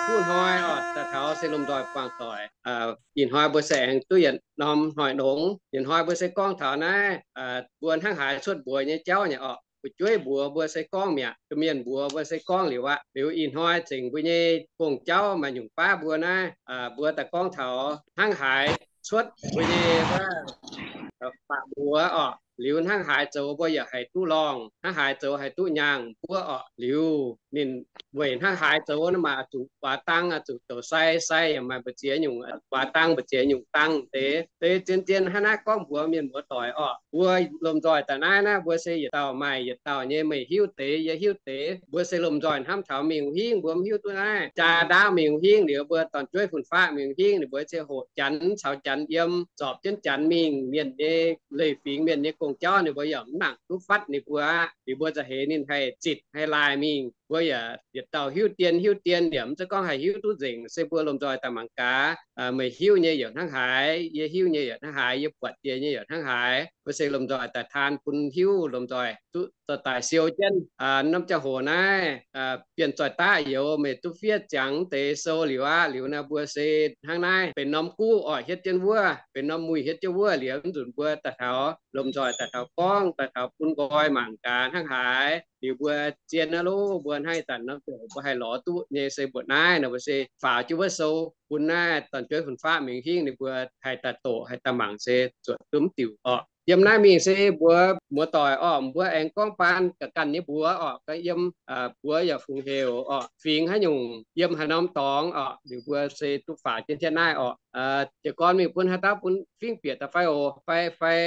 Duqv hnoi oc, daaih taux se lomh nzoih buangh doic. Ih hnoi mbuo se aengx duqv yietc norm hnoi longx. Yietc hnoi mbuo se gorngv taux naaiv mbuo hnangv haaix cuotv mbuox nyei jauv nyei oc. Fu'jueiv mbuox mbuo se gorngv mi'aqv, domh mienh mbuox mbuo se gorngv liuz aqv. Liuz ih hnoi zengc mbuo nyei gong-jauv maaih nyungc baav mbuo naaiv, mbuo daaih gorngv taux hnangv haaix cuotv mbuo nyei wuov faatv mbuox oc. Liuz hnangv haaix zoux mbuo yaac haih duqv lorngh, hnangv haaix zoux haih duqv nyaangh mbuov oc. Liuz ninh weic hnangv haaix zoux naaiv maaih zuqc guaax dang, zuqc douc sai, sai yaac maaih mbu'ziex nyungc guaax dang, mbu'ziex nyungc dang deix. Deix zien-zien hnangv naaiv gorngv mbuox mienh muoz-doic oc. Mbuo lomh nzoih daaih naaiv naaiv, mbuo se yietc dauh maaih yietc dauh nyei, meih hiuv deix, yie hiuv deix. Mbuo se lomh nzoih hnamv taux mingh hingv, mbuo mv hiuv duqv naaiv jaa ndaauv mingh hingv liuz, mbuo dorn-jueiv fun-faqv mingh hingv, ninh mbuo se hoqc janx caux janx yiem, zorpc jienv janx mingh. Mienh nyei leiz-fingx, mienh nyei gong-jauv ninh mbuo yaac mv nangc duqv fatv ninh mbuo aqv. Liuz mbuo za'heix ninh haih zitc haih laaih mingh. Mbuo yaac yietc dauh hiuv dien hiuv dien, yaac mv zeiz gorngv haih hiuv duqv nzengc. Se mbuo lomh nzoih daaih mangc gaax, meih hiuv nyei yaac hnangv haaix, yie hiuv nyei yaac hnangv haaix, yie buatc jiex nyei yaac hnangv haaix. Mbuo se lomh nzoih daaih taan bun hiuv, lomh nzoih duqv zoux daaih siou jienv. Norm ziangh hoc naaiv Bienh Zoih Daqv Youz meih duqv fiev ziangx deix sou liuz aqv. Liuz naaiv mbuo se hnangv naaiv benx norm guv oix hietv jienv wuov, benx norm muih hietv jienv wuov. Liuz mv nzunc mbuo daaih taux lomh nzoih daaih taux gorngv, daaih taux bun nqoi mangc gaax hnangv haaix. Liuz mbuo zien aqv loh, mbuo hnangv ih zanc norm ziangh hoc mbuo haih lorz duqv nyei se mbuoqc naaiv nor, mbuo se faaux jienv wuov sou bun naaiv dorn-jueiv fun-faqv mingh hingv, ninh mbuo haih daaih doqc haih daaih mangc se zuotc duqv mv diuc orqc. Yiem naaiv mingh se mbuox muoz-doic orqc, mbuo aengx gorngv baan ga'ganh nyei mbuox orqc. Ga'yiem mbuox yaac fungx heuc orqc, fingx haaix nyungc, yiem haaix norm dorngx orqc, liuz mbuo se duqv faaux jienv jienv naaiv orqc. Jiez gorn mingh bun haaix dauh bun fingx bieqc daaih fai oc, fai fai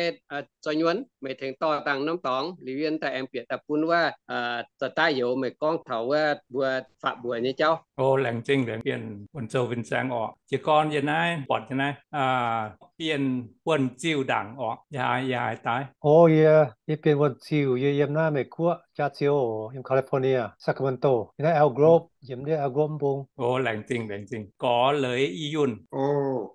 zoih nyuonh meih tengx dorh dangh norm dorngx, liuz yie daaih aengx bieqc daaih bun wuov zoih daav youz meih gorngv taux wuov mbuo faatv mbuox nyei jauv. O, laengz zingh, laengz bienh wuonh zoux fin-saeng orqc. Jiez gorn yie naaiv buatc yie naaiv bienh wuonh ziuh ndaangc orqc, yie haaix daaih? O, yie, yie bienh wuonh ziuh, yie yiem naaiv Meiv Guoqv jaax ziouv oc, yiem California, Sacramento, yiem naaiv Elk Grove, yiem naaiv Elk Grove mbung. O, laengz zingh, laengz zingh. Gorx leiz i yunh. O,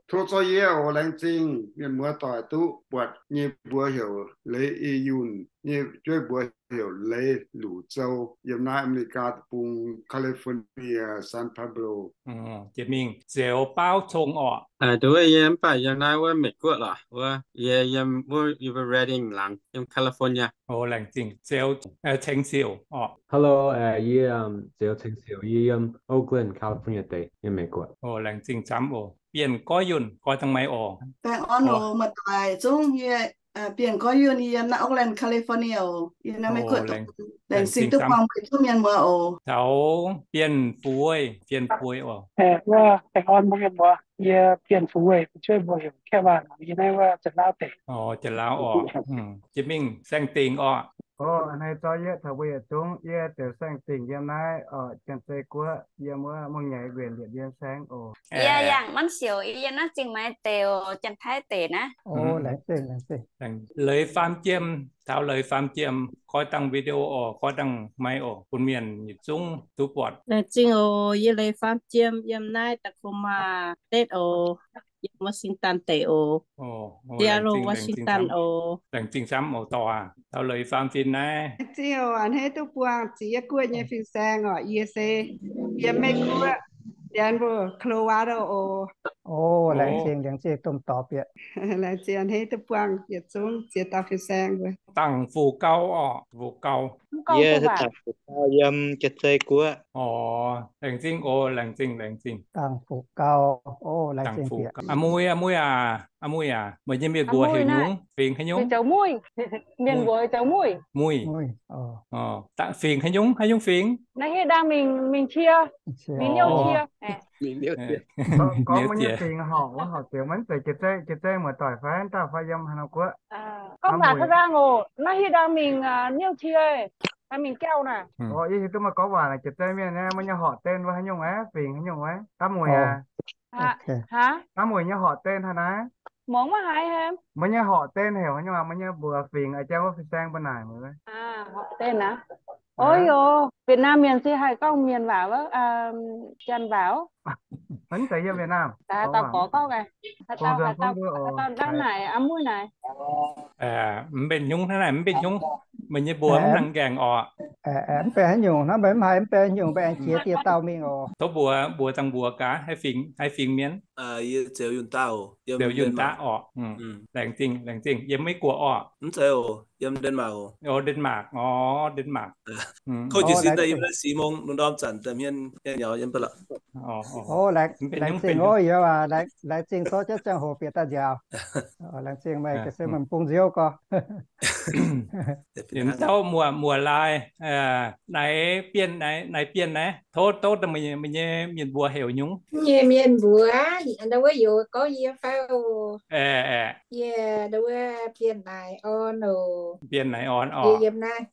tov zorqv yie oc, laengz zingh mienh muoz-doic duqv buatc nyei mbuox heuc Leiz I Yunh, nyei jueiv mbuox heuc Leiz Luc Zou, yiem naaiv America deic-bung, California, San Pablo. Jiex mingh Zioux Baauv Cong orqc. Duqv yie mv baac yiem naaiv wuov Meiv Guoqv lorqc, wuov yie yiem wuov Redding laangz, yiem California. O, laengz zingh Zioux Ceng Siouc orqc. Hello, yie Zioux Ceng Siouc, yie yiem Oakland, California deic, yiem Meiv Guoqv. O, laengz zingh camv oc. Bienh Goiv Yunh, koi dangh maiv oc. Baengh orn oc, muoz-doic zungv. Yie Bienh Goiv Yunh, yie yiem naaiv Oakland, California oc. Yie naaiv Meiv Guoqv deic-bung. Laengz zingh duqv buangh mbuo zuangx mienh muoz oc. Taux Bienh Fueiv, Bienh Fueiv oc. Baengh orn mbuo mienh muoz, yie Bienh Fueiv, fu'jueiv mbuo heuc Kevin, yie naaiv wuov Janx-Lauv deic. Janx-Lauv oc. Jiex mingh Saeng Dingc orqc. O, a'hneiv zorqv yie taux mbuo yietc zungv. Yie Zioux Saeng Dingc, yiem naaiv oc, Janx-Zei Guoqv, yiem wuov Mungv Nyaiz Nquenc, Liepc Ndien Saengv oc. Yie Yangh Nanv Siouc, yie yiem naaiv Zingh Maix deic oc, Janx-Taiv deic naaiv. Leiz Faam Jiem, taux Leiz Faam Jiem, koi dangh video oc, koi dangh maiv oc, bun mienh yietc zungv duqv buatc. Laengz zingh oc, yie Leiz Faam Jiem, yiem naaiv Tacoma State oc, yiem Washington deic oc, Seattle, Washington oc. Laengz zingh camv oc, dorh taux Leiz Faam Jiem naaiv. Laengz zingh oc, a'hneiv duqv buangh ziex guoqv nyei fin-saeng oc. Yie se yiem Meiv Guoqv, Denver, Colorado oc. O, laengz zingh, laengz zingh domh dorh bieqc. Laengz zingh a'hneiv duqv buangh yietc zungv ziex dauh fin-saeng. Dangc Fuc Gau orqc, Fuc Gau. Yie se Dangc Fuc Gau, yiem Janx-Zei Guoqv. O, laengz zingh oc, laengz zingh, laengz zingh. Dangc Fuc Gau. O, laengz zingh bieqc. A'muiz, a'muiz aac, a'muiz aac, meih nyei mienh mbuox heuc nyungc, fingx haaix nyungc? Mienh mbuox Zouv Muih. Muih. Fingx haaix nyungc, haaix nyungc fingx? Naaiv hitv dangh mingh, mingh cie, mingh niouh cie. Gorngv maiv nyei fingx horpc wuov horpc diex maiv zeiz Janx-Zei, Janx-Zei muoz-doic fai dauh fai yiem haaix norm guoqv? Gorngv waac taux dangh oc, naaiv hitv dangh mingh niouh cie, mingh jauh naaic. O, yie hiuv duqv meih gorngv waac naaic, Janx-Zei mienh nyei, maiv nyei horqc den wuov haaix nyungc aqv, fingx haaix nyungc aqv, daav muic aqv? Daav muic nyei horqc den haaix naaiv? Muangx maiv haiz haic. Maiv nyei horqc den heuc haaix nyungc aqv? Maiv nyei mbuox fingx, jang wuov fin-saeng mbuo naaic. Horqc den aqv. O, Việt Nam mienh se haih gorngv mienh waac wuov, Janx waac. Maiv zeiz yiem Việt Nam. Dauh gorx gorngv, haaix dauh, haaix dauh naaic, a'muiz naaic. Mv mbenc hnyungv hnangv naaic, mv mbenc hnyungv. Meih nyei mbuox mv nangc nqaengc orqc. Mv benx haaix nyungc hnangv, mv haiz mv benx haaix nyungc, mbuo aengx jiex dieh dauh mingh oc. Tov mbuox, mbuox dangh mbuox gaax, haaix fingx, haaix fingx mienh? Ziouc yunh daaih oc. Laengz zingh, laengz zingh. Yiem Meiv Guoqv oc? Mv zeiz oc, yiem Denmark oc. Denmark, Denmark. Kouv jiez sin daaih yiem naaiv si mong lungh ndorm zanc daaih hmien nyei nyaux yiem ba'laqc. Laengz zingh oc, yie laengz zingh zorqv jienv ziangh hoc bieqc daaih nziaaux. Laengz zingh meih ga'sie meih bung nziouv gorx. Yiem dauh muoz, muoz-lai, naaiv Bienh, naaiv Bienh naaiv, tov, tov meih nyei mienh mbuox heuc nyungc. Nyei mienh mbuox, ndau wuov youz gorngv yie fai oc? Yie ndau wuov Bienh Naaiv Orn oc. Bienh Naaiv Orn oc. Yie yiem naaiv,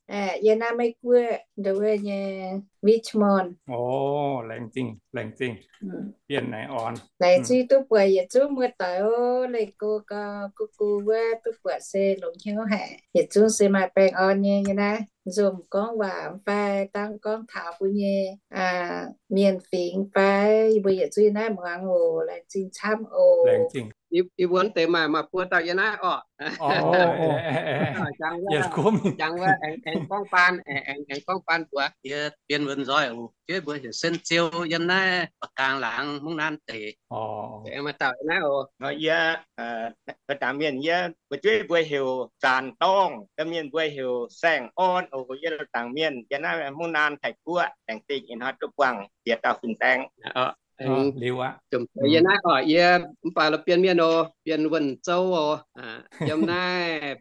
yie naaiv Meiv Guoqv ndau wuov nyei Richmond. Laengz zingh, laengz zingh. Bienh Naaiv Orn. Laengz zingh duqv buatc yietc zungv muoz-doic oc. Leih go gau, gu gu wuov duqv buatc se longx hnyouv haic. Yietc zungv se maaih baengh orn nyei. Yie naaiv nzomc gorngv waac fai dangh gorngv taux mbuo nyei mienh fingx fai, yie mbuo yietc zungv yiem naaiv muangx oc. Laengz zingh camv oc. Yie mbuo deix maaih, maaih buo dauh yiem naaiv oc. Jangx wuov, jangx wuov aengx gorngv baan, aengx gorngv baan mbuox yie Bienh Wuonh Nzoih oc. Jueiv mbuo heuc Sen Ziou, yiem naaiv Ba'gaang Laangz, Mungv Naanv deic. Aengx maaih dauh yiem naaiv oc. Yie, dangc mienh yie, mbuo jueiv mbuo heuc Zaanc Dorngh, mienh mbuo heuc Saeng Orn oc. Yie dangc mienh yiem naaiv Mungv Naanv Taiv Guoqv, laengz zingh ih hnoi duqv buangh jiex dauh fin-saeng. Liuz aqv. Yie naaiv oc, yie mv baac la'bienh mienh oc, Bienh Wuonh Zou oc. Yiem naaiv,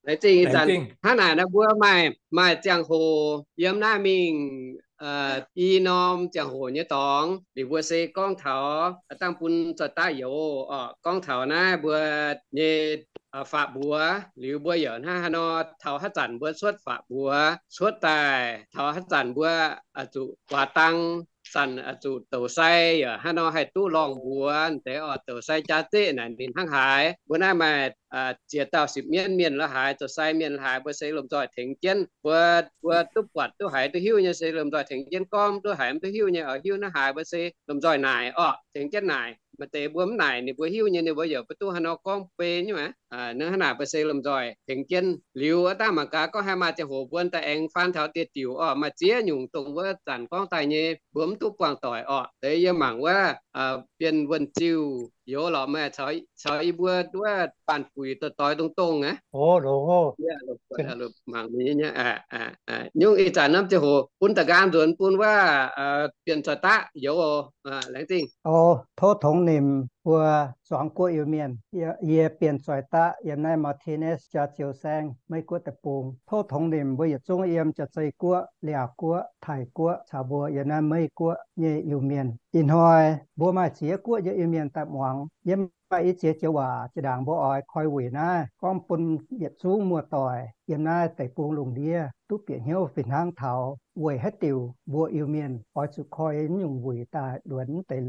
laengz zingh ih zanc hnangv naaic nor mbuo maaih, maaih ziangh hoc yiem naaiv mingh i norm ziangh hoc nyei dorngx, liuz mbuo se gorngv taux dangh bun zoih daqv youz oc, gorngv taux naaiv mbuo nyei faatv mbuox, liuz mbuo yaac hnangv haaix nor taux haaix zanc mbuo cuotv faatv mbuox cuotv daaih, taux haaix zanc mbuo zuqc guaax dang, zanc zuqc douc sai, yaac haaix nor haih duqv lorngh mbuox deix oc. Douc sai jaax zeqv naaic ninh hnangv haaix. Mbuo naaiv maaih ziex dauh sipv mienv mienh la'haaix, douc sai mienh la'haaix, mbuo se lomh nzoih tengx jienv. Mbuo, mbuo duqv buatc duqv haiz duqv hiuv nyei se lomh nzoih tengx jienv gorngv, duqv haiz mv duqv hiuv nyei oix hiuv hnangv haaix mbuo se lomh nzoih naaic orqc, tengx jienv naaic. Maaih deix mbuo mv naaic ninh mbuo hiuv nyei, ninh mbuo yaac mv duqv haaix nor gorngv bun nyei maah. Hnangv naaic mbuo se lomh nzoih tengx jienv. Liuz aav dangh mangc gaax gorngv haaix maaih ziangh hoc mbuo daaih aengx faan taux dieh diuc orqc, maaih ziex nyungc dongh wuov zanc gorngv daaih nyei mbuo mv duqv buangh doic orqc. Deix yie mangc wuov Bienh Wuonh Ziuh youz lorqc, meih caux yie mbuo wuov baanh buic doix-doix dongh dongh aqv. Mangc nyungc ih zanc norm ziangh hoc bun da'nqaang nzuonx bun wuov Bienh Zoih Daqv youz oc. Laengz zingh. Tov tongx nimc mbuo zuangx guoqv Iu-Mienh. Yie Bienh Zoih Daqv yiem naaiv Martinez Jaax Ziou Saengv, Meiv Guoqv deic-bung. Tov tongx nimc mbuo yietc zungv yiem Jaax-Zei Guoqv, Liaauc Guoqv, Taiv Guoqv caux mbuo yiem naaiv Meiv Guoqv nyei Iu-Mienh. Ih hnoi mbuo maaih ziex guoqv nyei Iu-Mienh daaih muangx. Yie maaih i ziex joux waac jiex ndaangc mbuo oix koi wuic naaiv gorngv bun yietc zungv muoz-doic yiem naaiv deic-bung lungh ndiev duqv bieqc hnyouv fih hnangv taux weic haaix diuc mbuo Iu-Mienh oix zuqc koi nyungc wuic daaih luonx deix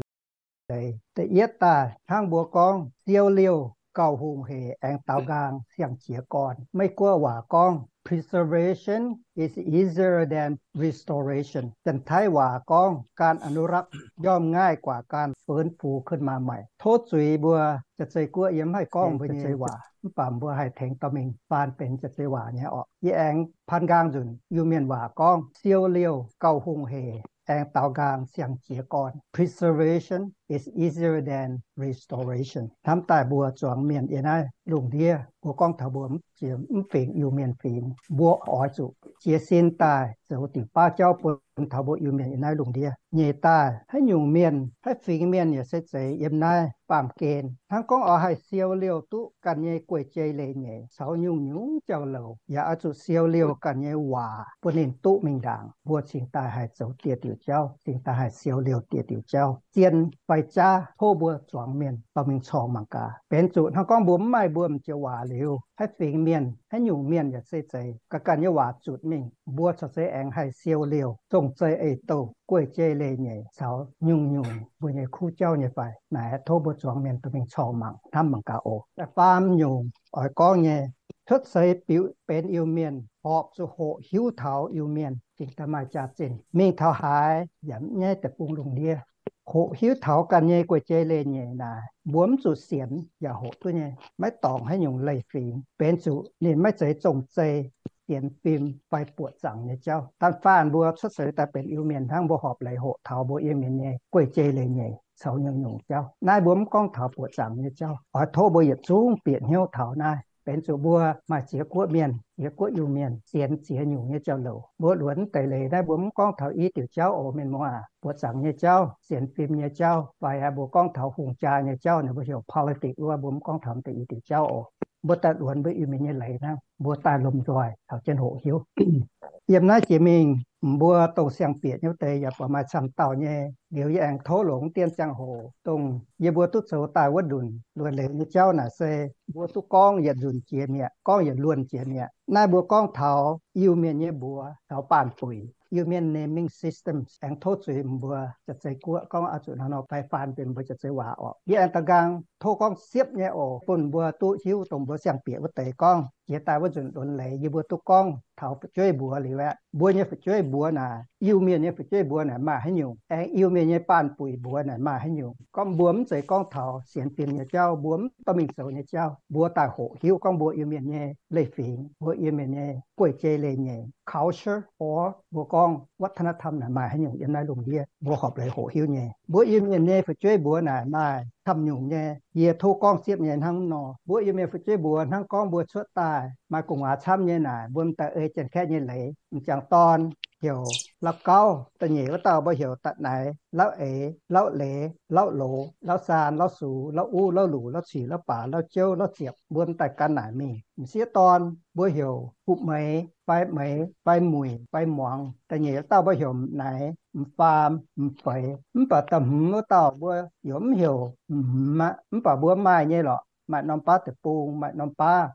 leiz. Da'yietv daaih hnangv mbuo gorngv, siou liouh gauh hungh hec aengx daaux nqaang siang-jiez gorn. Meiv Guoqv waac gorngv, preservation is easier than restoration. Janx-Taiv waac gorngv, การอนุรักษ์ย่อมง่ายกว่าการฟื้นฟูขึ้นมาใหม่. โทษ zuiz mbuo Jaax-Zei Guoqv yie mv haih gorngv mbuo nyei waac, mv baac mbuo haih tengx dorh mingh faan benx Jaax-Zei waac nyei orqc. Yie aengx พัน nqaang nzunc Iu-Mienh waac gorngv, siou liouh gauh hungh hec aengx daaux nqaang siang-jiez gorn. Preservation is easier than restoration. Hnamv daaih mbuo zuangx mienh yiem naaiv lungh ndiev, mbuo gorngv taux mbuo mv jiex mv fingx Iu-Mienh fingx, mbuo oix zuqc jiez sin daaih zoux diuc baav jauv bun taux mbuo Iu-Mienh yiem naaiv lungh ndiev. Nyeic daaih, haaix nyungc mienh, haaix fingx mienh yaac se zeiz yiem naaiv baamh gen. Hnangv gorngv oix haih siou liouh duqv ganh nyei guei-jei leiz-nyeic caux nyungc-nyungc jauv-louc, yaac oix zuqc siou liouh ganh nyei waac bun ninh duqv mingh ndaangc, mbuo cingx daaih haih zoux dieh diuc jauv, cingx daaih haih siou liouh dieh diuc jauv. Zien fai jaav, tov mbuo zuangx mienh dorh mingh corc mangc gaax. Benx zuqc hnangv gorngv mbuo mv maaih mbuo m'njiex waac liuz, haaix fingx mienh, haaix nyungc mienh yaac se zeiz ga'ganh nyei waac zutc mingh, mbuo corc se aengx haih siou liouh zong-zei ei-douh, guei-jei leiz-nyeic caux nyungc-nyungc mbuo nyei kuv jauv nyei fai? Naaic tov mbuo zuangx mienh dorh mingh corc mangc, hnamv mangc gaax oc. Da'faam nyungc oix gorngv nyei, cuotv seix biux benx Iu-Mienh, horpc zuqc hoqc hiuv taux Iu-Mienh cingx daaih maaih jaax-zinh. Mingh taux haaix yaac mv nyaiv deic-bung lungh ndiev, Hoqc hiuv taux ganh nyei guei-jei leiz-nyeic naaic, mbuo mv zuqc sienx yaac hoqc duqv nyei. Maiv dorngc haaix nyungc leiz-fingx, benx zuqc ninh maiv zeiz zong-zei, sienx fim fai buoqc zaangc nyei jauv. Da'faanh mbuo cuotv seix daaih benx Iu-Mienh hnangv, mbuo horpc leiz hoqc taux mbuo Iu-Mienh nyei guei-jei leiz-nyeic caux nyungc-nyungc jauv. Naaiv mbuo mv gorngv taux buoqc zaangc nyei jauv. Oix tov mbuo yietc zungv bieqc hnyouv taux naaiv, benx zuqc mbuo maaih ziex guoqv mienh, ziex guoqv Iu-Mienh, sienx ziex nyungc nyei jauv-louc. Mbuo luonx deix leiz naaiv mbuo mv gorngv taux i diuc jauv oc, mienh muoz. Buoqc zaangc nyei jauv, sienx fim nyei jauv, fai mbuo gorngv taux hungh jaa nyei jauv, ninh mbuo heuc politics wuov, mbuo mv gorngv taux deix i diuc jauv oc. Mbuo daaih luonx mbuo Iu-Mienh nyei leiz hnangv, mbuo daaih lomh nzoih taux jienv hoqc hiuv. Yiem naaiv jiex mingh, mbuo dongh siang-bieqc nyei wuov deix yaac buatc maaih camv dauh nyei. Liuz yie aengx tov longc dien ziangh hoc dongh yie mbuo duqv zoux daaih wuov nzunc luonx leiz nyei jauv naaic se mbuo duqv gorngv yietc nzunc jiex mi'aqv, gorngv yietc luonx jiex mi'aqv. Naaiv mbuo gorngv taux Iu-Mienh nyei mbuox caux baanh buic, Iu-Mienh naming system, aengx tov zuiz mbuo jaav-zei guoqv gorngv oix zuqc hnangv nor bai faan benx mbuo jaav-zei waac orqc. Yie aengx da'nqaang tov gorngv siepv nyei oc, bun mbuo duqv hiuv dongh mbuo siang-bieqc wuov deix gorngv. Jiex daaih wuov nzunc luonx leiz yie mbuo duqv gorngv taux fu'jueiv mbuox liuz aqv. Mbuo nyei fu'jueiv mbuox naaic, Iu-Mienh nyei fu'jueiv mbuox naaic maaih haaix nyungc, aengx Iu-Mienh nyei baanh buic mbuox naaic maaih haaix nyungc. Gorngv mbuo mv zeiz gorngv taux sienx fim nyei jauv, mbuo mv dorh mingh zoux nyei jauv, mbuo daaih hoqc hiuv gorngv mbuo Iu-Mienh nyei leiz-fingx, mbuo Iu-Mienh nyei guei-jei leiz-nyeic, culture, or mbuo gorngv วัฒนธรรม naaic maaih haaix nyungc yiem naaiv lungh ndiev, mbuo horpc leiz hoqc hiuv nyei. Mbuo Iu-Mienh nyei fu'jueiv mbuox naaic maaih camv nyungc nyei. Yie tov gorngv siepv nyei hnangv nor, mbuo Iu-Mienh fu'jueiv mbuox hnangv gorngv mbuo cuotv daaih maaih gu'nguaaz camv nyei naaic, mbuo m'daaih ei Janx-Kaeqv nyei leiz. M'jangc dorn heuc Lauv Gauv, da'nyeic wuov dauh mbuo heuc Datv Naix, Lauv Eix, Lauv Leiz, Lauv Loz, Lauv Saan, Lauv Sux, Lauv Uv, Lauv Luc, Lauv Cic, Lauv Baac, Lauv Jouv, Lauv Ziepc, mbuo m'daaih gan naaic mingh. M'sieqv dorn mbuo heuc Kuv Meix fai Meix fai Muic fai Muangx. Da'nyeic wuov dauh mbuo heuc M'Naix, M'faam, M'Feix. Mv baac da'hmz wuov dauh mbuo yaac mv heuc M'Hmz aqv. Mv baac mbuo maaih nyei lorqc, maaih norm baav deic-bung, maaih norm baav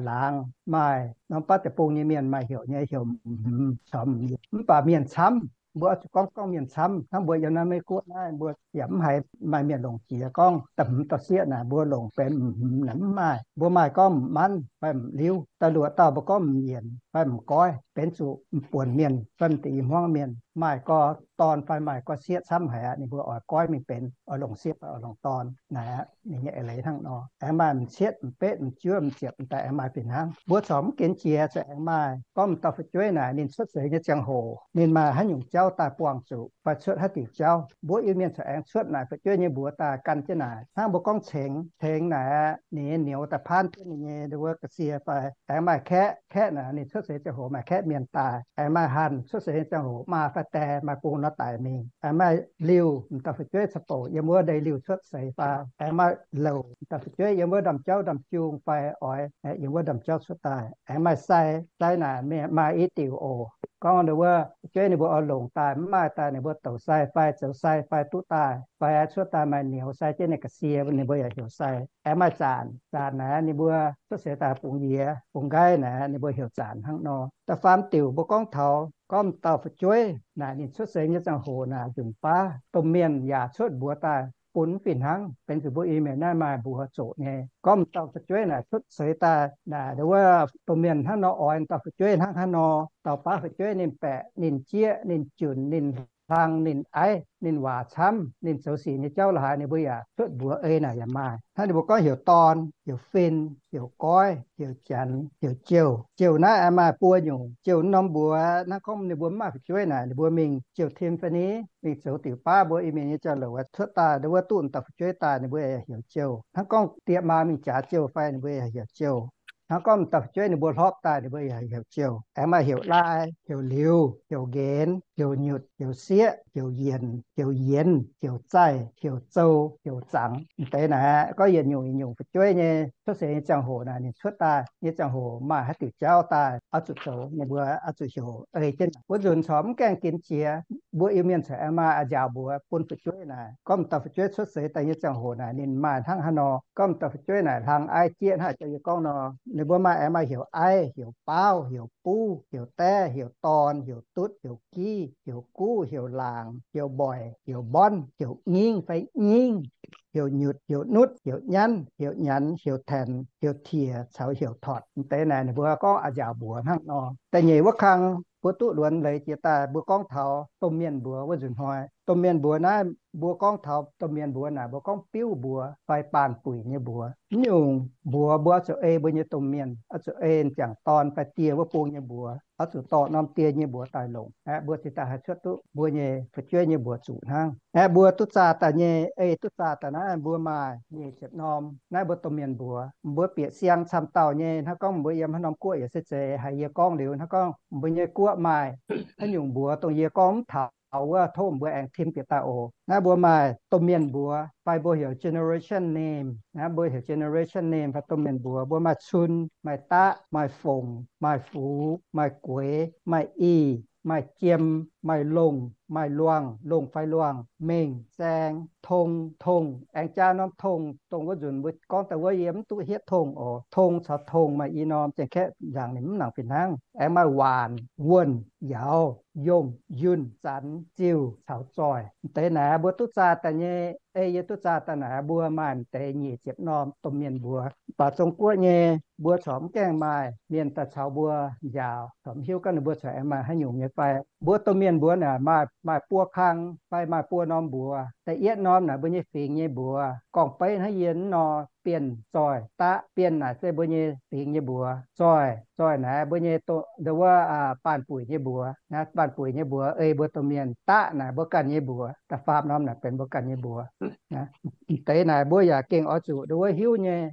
laangz, maaih norm baav deic-bung nyei mienh maaih heuc nyei, heuc M'Hmz caux M'Yietc. Mv baac mienh camv, mbuo oix zuqc gorngv, gorngv mienh camv. Hnangv mbuo yiem naaiv Meiv Guoqv naaiv, mbuo yaac mv haiz maaih mienh longc jiex gorngv da'hmz dauh sieqv naaic mbuo longc benx M'Hmz naaic mv maaih. Mbuo maaih gorngv M'Manv fai M'Liuv, da'luoqc dauh mbuo gorngv M'Yienc fai M'Goiv, benx zuqc m'buonc mienh fai m'deix i hmuangv mienh maaih gorx dorn fai maaih gorx sieqv camv haic aqv, ninh mbuo oix goiv mingh benx, oix longc sieqv fai oix longc dorn naaic aqv. Ninh nyei eix leiz hnangv nor. Aengx maaih m'cietv, m'betv, m'juov, m'ziepc, m'daaih aengx maaih fih hnangv. Mbuo corc mv genx jiex, zuqc aengx maaih gorngv m'dauh fu'jueiv naaic ninh cuotv seix nyei ziangh hoc ninh maaih haaix nyungc jauv daaih buangh zuqc fai cuotv haaix diuc jauv. Mbuo Iu-Mienh corc aengx cuotv naaic fu'jueiv nyei mbuox daaih gan jienv naaic. Hnangv mbuo gorngv cengx, cengx naaic aqv, ninh nyei niouz daaih paanv jienv ninh nyei wuov ga'sie fai. Aengx maaih kaeqv, kaeqv naaic ninh cuotv seix ziangh hoc maaih kaeqv mienh daaih. Aengx maaih hanc, cuotv seix nyei ziangh hoc maa fai die maaih bung nor daic mingh. Aengx maaih liuh, m'dauh fu'jueiv ca'bouc yiem wuov ndeic-liuh cuotv seix fai. Aengx maaih louc, m'dauh fu'jueiv yiem wuov ndaamv-jauv ndaamv-jung fai oix yiem wuov ndaamv-jauv cuotv daaih. Aengx maaih sai, sai naaic maaih i diuc oc. Gorngv wuov fu'jueiv ninh mbuo oix longc daaih, mv maaih daaih ninh mbuo douc sai fai zoux sai fai duqv daaih fai cuotv daaih maaih niouz sai jienv ninh ga'sie, ninh mbuo yaac heuc sai. Aengx maaih zaanc, zaanc naaic ninh mbuo cuotv seix daaih bungx yie bungx nqaiv naaic ninh mbuo heuc zaanc hnangv nor. Da'faam diuc mbuo gorngv taux gorngv m'dauh fu'jueiv naaic ninh cuotv seix nyei ziangh hoc naaic nzunc baav domh mienh yaac cuotv mbuox daaih bun fih hnangv. Benx zuqc mbuo Iu-Mienh naaiv maaih mbuox zoqc nyei. Gorngv m'dauh fu'jueiv naaic cuotv seix daaih naaic wuov domh mienh hnangv nor oix m'dauh fu'jueiv hnangv haaix nor, dauh baav fu'jueiv ninh baeqc, ninh jieqv, ninh junc, ninh hlang, ninh aiv, ninh waac camv, ninh zoux sic nyei jauv la'haaix ninh mbuo yaac cuotv mbuox ei naaic yaac maaih. Hnangv ninh mbuo gorngv heuc dorn, heuc fin, heuc goiv, heuc janx, heuc jouh. Jouh naaiv aengx maaih buo nyungc. Jouh norm mbuox hnangv gorngv ninh mbuo mv maaih fu'jueiv naaic ninh mbuo mingh jouh Tiffany, mingh zoux diuc baav mbuo Iu-Mienh nyei jauv-louc cuotv daaih wuov duqv m'dauh fu'jueiv daaih ninh mbuo yaac heuc jouh. Hnangv gorngv diex maa mingh jaax jouh fai ninh mbuo yaac heuc jouh. Hnangv gorngv m'dauh fu'jueiv ninh mbuo hlorpv daaih ninh mbuo yaac heuc jouh. Aengx maaih heuc lai, heuc liuz, heuc nqenx, heuc nyutc, heuc sieqv, heuc yienc, heuc yienz, heuc zaih, heuc zou, heuc zangx. M'deix naaic gorngv yietc nyungc yietc nyungc fu'jueiv nyei cuotv seix nyei ziangh hoc naaic ninh cuotv daaih nyei ziangh hoc maaih haaix diuc jauv daaih oix zuqc zoux ninh mbuo oix zuqc heuc ei jienv. Wuov nzunc corc mv gaengh ginx jiex, mbuo Iu-Mienh corc aengx maaih a'nziaauc mbuox bun fu'jueiv naaic. Gorngv m'dauh fu'jueiv cuotv seix daaih nyei ziangh hoc naaic ninh maaih hnangv haaix nor. Gorngv m'dauh fu'jueiv naaic hlang aiv jieqv hnangv haaix jauv yie gorngv nor, ninh mbuo maaih aengx maaih heuc aiv, heuc baauv, heuc buv, heuc daev, heuc dorn, heuc dutv, heuc giv, heuc guv, heuc laangc, heuc mboic, heuc mbornv, heuc nyingv fai nyingv, heuc nyutc, heuc nutv, heuc nyanv, heuc nyanz, heuc tanx, heuc tiec caux heuc tortc. M'deix naaic ninh mbuo gorngv a'nziaauc mbuox hnangv nor. Da'nyeic wuov kang mbuo duqv luonx leiz jiex daaih mbuo gorngv taux domh mienh mbuox wuov nzunc hnoi. Domh mienh mbuox naaiv, mbuo gorngv taux domh mienh mbuox naaic, mbuo gorngv biuv mbuox fai baanh buic nyei mbuox. Mv nyungc mbuox mbuo oix zuqc ei mbuo nyei domh mienh, oix zuqc ei m'jangc dorn fai die wuov bung nyei mbuox, oix zuqc dorh norm die nyei mbuox daaih longc. Aeqv, mbuo cingx daaih haih cuotv duqv mbuo nyei fu'jueiv nyei mbuox zuqc hnangv. Aeqv, mbuo duqv zaah daaih nyei, ei duqv zaah daaih naaiv, mbuo maaih nyic ziepc norm naaiv mbuo domh mienh mbuox. Mbuo bieqc siang camv dauh nyei, hnangv gorngv mbuo yiem haaix norm guoqv yaac se zeiz, haiz yie gorngv liuz, hnangv gorngv mbuo nyei guoqv maaih haaix nyungc mbuox dongh yie gorngv mv taux wuov, tov mbuo aengx tim bieqc daaih oc. Naaiv mbuo maaih domh mienh mbuox fai mbuo heuc generation name. Naaiv mbuo heuc generation name fai domh mienh mbuox, mbuo maaih cun, maaih daqv, maaih fongc, maaih fux, maaih gueix, maaih ih, maaih jiem, maaih longh, maaih luangh, longh fai luangh, mengh, saeng, tong, tongh. Aengx jaa norm tongh, dongh wuov nzunc mbuo gorngv daaih wuov, yie mv duqv hietv tongh oc. Tong caux tongh maaih i norm, janx-kaeqv nzaangc ninh mv nangc fih hnangv. Aengx maaih waanc, wuonh, yauz, yongh, yunh, zanx, ziuh caux zoih. M'deix naaic mbuo duqv zaah daaih nyei, ei yie duqv zaah daaih naaic, mbuo maaih m'deix nyic ziepc norm domh mienh mbuox. Mv baac Zong-Guoqv nyei mbuo corc mv gaengh maaih mienh daaih caux mbuo njaaux, corc mv hiuv gorngv ninh mbuo corc aengx maaih haaix nyungc nyei fai. Mbuo domh mienh mbuox naaic maaih, maaih buo kang fai maaih buo norm mbuox. Da'yietv norm naaic mbuo nyei fingx nyei mbuox, gorngv-beiv hnangv yie nor, Bienh, Zoih, Daqv. Bienh naaic se mbuo nyei fingx nyei mbuox. Zoih, Zoih naaic mbuo nyei, ndo wuov, baanh buic nyei mbuox. Baanh buic nyei mbuox ei mbuo domh mienh. Daqv naaic mbuo ganh nyei mbuox. Da'faam norm naaic benx mbuo ganh nyei mbuox. M'deix naaic mbuo yaac gengh oix zuqc ndo wuov hiuv nyei.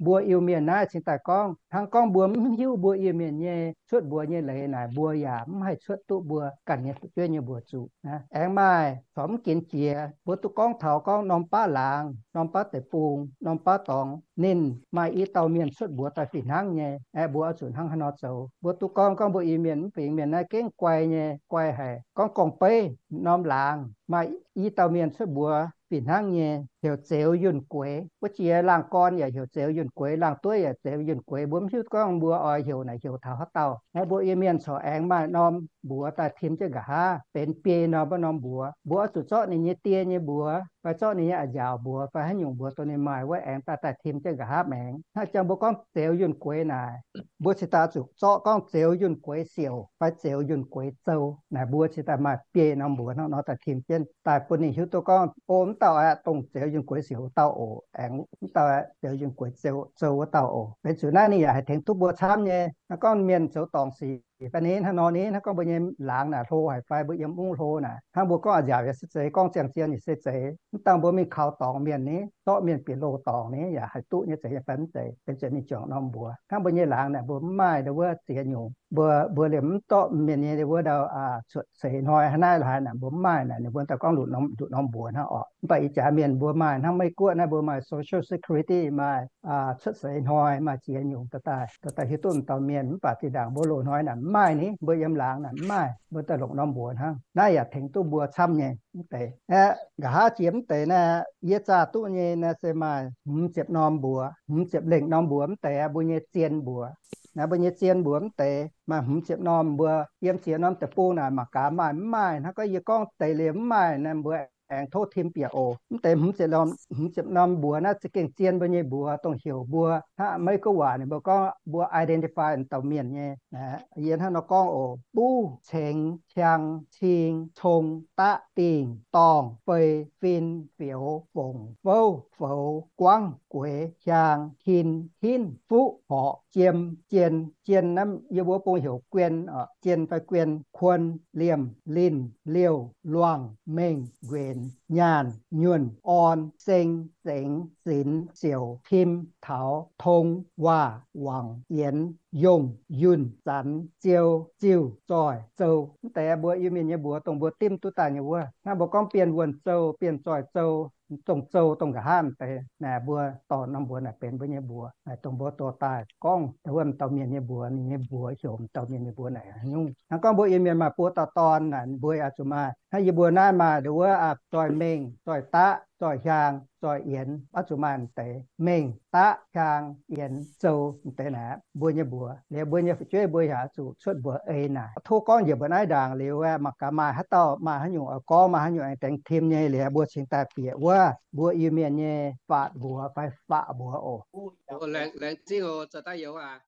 Mbuo Iu-Mienh naaiv cingx daaih gorngv, hnangv gorngv mbuo mv hiuv mbuo Iu-Mienh nyei cuotv mbuox nyei leiz naaic, mbuo yaac mv haih cuotv duqv mbuo ganh nyei fu'jueiv nyei mbuox zuqc. Aengx maaih corc mv ginx jiex, mbuo duqv gorngv taux gorngv norm baav laangz, norm baav deic-bung, norm baav dorngx, ninh maaih i dauh mienh cuotv mbuox daaih fih hnangv nyei. Aeqv, mbuo oix zuqc hnangv haaix nor zoux? Mbuo duqv gorngv, gorngv mbuo Iu-Mienh mv fingx mienh naaiv gengh guai nyei, guai haic. Gorngv gorngv-beiv norm laangz maaih i dauh mienh cuotv mbuox fih hnangv nyei, heuc Zeuz Yunh Gueix. Wuov jiex laangz gorn yaac heuc Zeuz Yunh Gueix, laangz dueiv yaac Zeuz Yunh Gueix. Mbuo mv hiuv gorngv mbuo oix heuc naaic heuc taux haaix dauh. Naaiv mbuo Iu-Mienh corc aengx maaih norm mbuox daaih tim jienv nqa'haav benx biei norm, mbuo norm mbuox. Mbuo oix zuqc zorqv ninh nyei die nyei mbuox fai zorqv ninh nyei a'nziaauc mbuox fai haaix nyungc mbuox dongh ninh maaih wuov aengx daaih, daaih tim jienv nqa'haav maengx. Hnangv jangx mbuo gorngv Zeuz Yunh Gueix naaic, mbuo cingx daaih zuqc zorqv gorngv Zeuz Yunh Gueix Siouc fai Zeuz Yunh Gueix Zou naaic, mbuo cingx daaih maaih biei norm mbuox hnangv nor daaih tim jienv daaih bun ninh hiuv duqv gorngv, o, mv dauh aeqv, dongh Zeuz Yunh Gueix Siouc wuov dauh oc. Aengx mv dauh aeqv, Zeuz Yunh Gueix Zou, Zou wuov dauh oc. Benx zuqc naaiv ninh yaac haih tengx duqv mbuo camv nyei. Hnangv gorngv mienh zoux dorngc sic fai ni hnangv nor ni, hnangv gorngv mbuo nyei laangz naaic hlo haic fai mbuo yiem mungv hlo naaic, hnangv mbuo gorngv a'nziaauc yaac se zeiz, gorngv ziangh zien yaac se zeiz, mv dangh mbuo mingh kaux dorngx mienh ni, zorqv mienh bieqc loh dorngc ni, yaac haih duqv nyei zeiz nyei fai mv zeiz. Benx zuqc ninh juangc norm mbuox. Hnangv mbuo nyei laangz naaic, mbuo mv maaih ndo wuov ziex nyungc. Mbuo, mbuo liemh mv dorqv mienh nyei ndo wuov ndau cuotv seix hnoi hnangv naaiv laaix naaic, mbuo mv maaih naaic, ninh mbuo daaih gorngv nduqc norm mbuox hnangv orqc. Mv baac ih jaax mienh mbuo maaih hnangv Meiv Guoqv naaiv, mbuo maaih Social Security, maaih cuotv seix hnoi, maaih ziex nyungc, daaih, daaih hiuv duqv m'dauh mienh. Mv baac zinh ndaangc mbuo loz-hnoi naaic mv maaih ni, mbuo yiem laangz naaic mv maaih, mbuo daaih longc norm mbuox hnangv. Naaiv yaac tengx duqv mbuo camv nyei. Mv deix aeqv, nqa'haav jiex mv deix naaiv, yie zaah duqv nyei naaiv se maaih hmz ziepc norm mbuox, hmz ziepc lengh norm mbuox. Mv deix aeqv, mbuo nyei zien mbuox. Naaiv mbuo nyei zien mbuox mv deix maaih hmz ziepc norm mbuox. Yiem ziex norm deic-bung naaic mangc gaax maaih mv maaih. Hnangv gorngv yie gorngv deix liemh mv maaih naaiv, mbuo aengx tov tim bieqc oc. Mv deix hmz ziepc norm, hmz ziepc norm mbuox naaiv za'gengh zien mbuo nyei mbuox, dongh heuc mbuo hnangv Meiv Guoqv waac ninh mbuo gorngv mbuo identify dauh mienh nyei. Yie hnangv nor gorngv oc. Buv, cengx, hiaang, cing, cong, daqv, dingh, dorngh, fei, fin, fioux, fongc, fouv, foux, guangv, gueix, hiaang, hin, hinv, fuqv, horqc, jiem, jien. Jien naaiv yie mbuo bung heuc guien, jien fai guien, kuon, liemh, linh, liouh, luangh, mengh, nquenc, nyaanh, nyuonh, orn, seng, zengx, zinx, siouc, tim, taux, tong, waac, wangc, yienx, yongh, yunh, zanx, ziou, ziuh, zoih, zou. Mv deix mbuo Iu-Mienh nyei mbuox dongh mbuo dimv duqv daaih nyei wuov. Hnangv mbuo gorngv Bienh Wuonh Zou, Bienh Zoih Zou, dongh Zou dongh nqa'haav deix naaic, mbuo dorh norm mbuox naaic benx mbuo nyei mbuox, dongh mbuo dorh daaih gorngv ndo wuov m'dauh mienh nyei mbuox, ninh nyei mbuox heuc m'dauh mienh nyei mbuox naaic nyungc. Hnangv gorngv mbuo Iu-Mienh maaih buo dauh dorn naaic, mbuo oix zuqc maaih, hnangv yie mbuo naaiv maaih ndo wuov Zoih Mengh, Zoih Daqv, Zoih Hiaang, Zoih Yienx, oix zuqc maaih m'deix Mengh, Daqv, Hiaang, Yienx, Zou m'deix naaic mbuo nyei mbuox. Liuz mbuo nyei fu'jueiv mbuo yaac oix zuqc cuotv mbuox ei naaic. Tov gorngv njiec mbuo naaiv ndaangc liuz aeqv, mangc gaax maaih haaix dauh maaih haaix nyungc oix gorngv, maaih haaix nyungc aengx dengx tim nyei, liuz mbuo cingx daaih bieqc wuov mbuo Iu-Mienh nyei faatv mbuox fai faatv mbuox oc. Laengz zingh oc, zoux daaih youz aac.